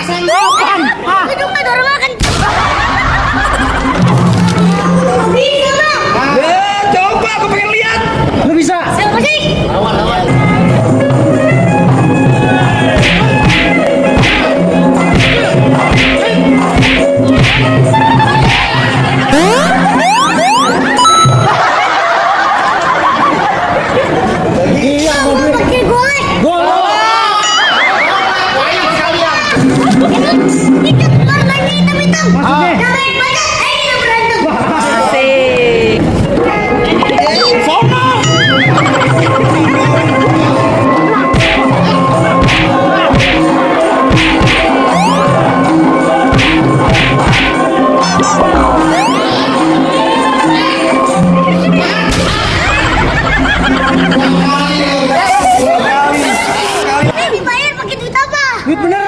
sanggupan. Hidung nggak dorong makan. Bisa bang. Coba aku pengen lihat. Lu bisa? Siapa sih? Iya, Pakai golek. Itu warnanya hitam-hitam. Maksudnya? Yang baik banget. Kita berantem. Asik. Dibayar pakai duit apa? Duit beneran.